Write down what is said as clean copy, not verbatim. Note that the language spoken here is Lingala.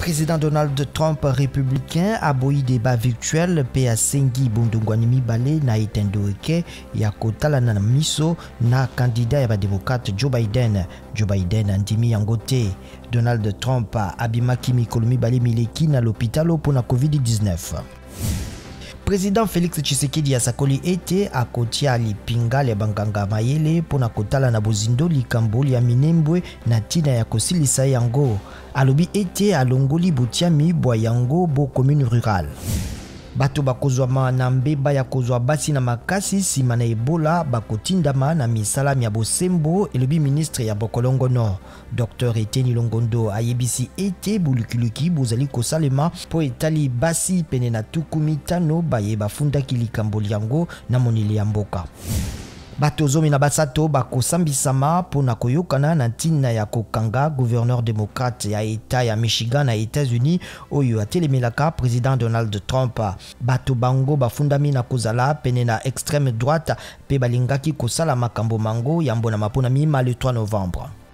Président Donald Trump républicain aboyi débat virtuel mpe asengi bondongwani mibale na etendo eke ya kotalana na miso na candidat ya bademokrate Joe Biden. Joe Biden andimi yango te. Donald Trump abimaki mikolo mibale mileki na lopitalo mpo na COVID-19. President Felix Tshisekedi asakoli ete akotia lipinga lya banganga mayele mpo na kotala na bozindo likambo lya Minembwe na ntina ya kosilisa yango. Alobi ete alongoli botiami bwa yango bo commune rurale. Bato bakozwama na mbeba ya kozwa basi na makasi nsima na Ebola bakotindama na misala mya bosembo, elobi ministre ya bokolongono. Dr Eteni Longondo ayebisi ete bolukiluki bozali kosalema mpo etali basi pene na 50 baye bafundaki likambo lyango na moneli ya mboka. Bato 13 bakosambisama mpo na koyokana na ntina ya kokanga gouverneur democrate ya etat ya Michigan na Etats-Unis oyo atelemelaka president Donald Trump. Bato bango bafundami na kozala pene na extreme droite mpe balingaki kosala makambo mango yambo na maponami ma le 3 novembre.